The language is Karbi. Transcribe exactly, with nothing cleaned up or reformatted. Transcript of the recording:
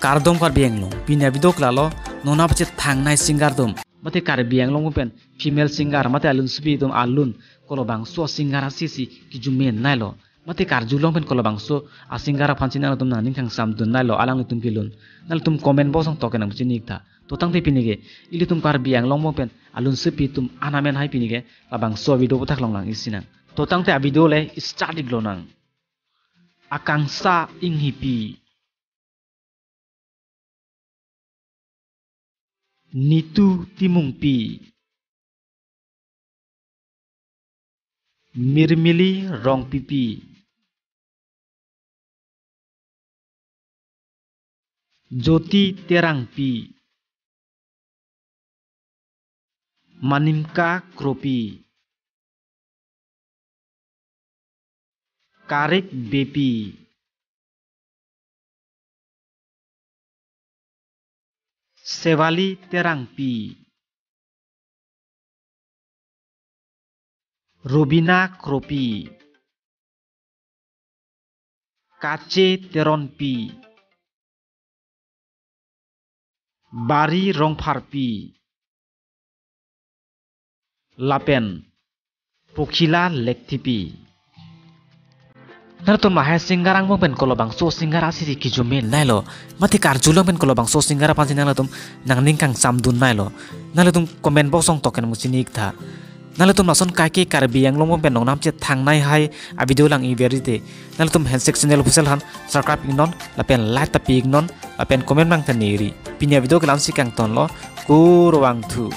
Kardom Karbi Anglong, pini a-video ke lalo, nona pachet thangnei singer atum. Mate Karbi Anglong pen female singer, mate alunsepi atum alun, kolobangso singer asisi kijume neilo. Mate karjulong pen kolobangso a-singer aphan si nanglitum nangning kangsamdun neilo, alanglitum kelun. Nanglitum comment box along toke nangchini iktha. To tangte pini ke, ilitum Karbi Anglong pen alunsepi atum an amen hai pini ke, labangso video aputhak longle-isi nang. To tangte a-video le start ik lonang. Akangsha Enghipi. Nitu Timungpi. Mirmili Rongpipi. Jyoti Terangpi. Manimka Kropi. Karik Beypi. Shefali Terangpi. Rubina Kropi. Kache Teronpi. Bari Rongpharpi. Lapen Pokhila Lekthipi. Nanglitum lahai singer angbong pen kolobangso singer asisi kijume neilo. Mate karjulong pen kolobangso singer aphan si nanglitum nangning kangsamdun neilo. Nanglitum comment box along toke nangchini iktha. Nanglitum lason kaike Karbi Anglong pen nongnam chet thangnei hai a-video lang-i verite, nanglitum Handshake Channel Official aphan subscribe iknon, lapen like ta pi iknon, lapen comment nangthan neri. Pini a-video ke la-ansi kangtonlo, kurvangthu.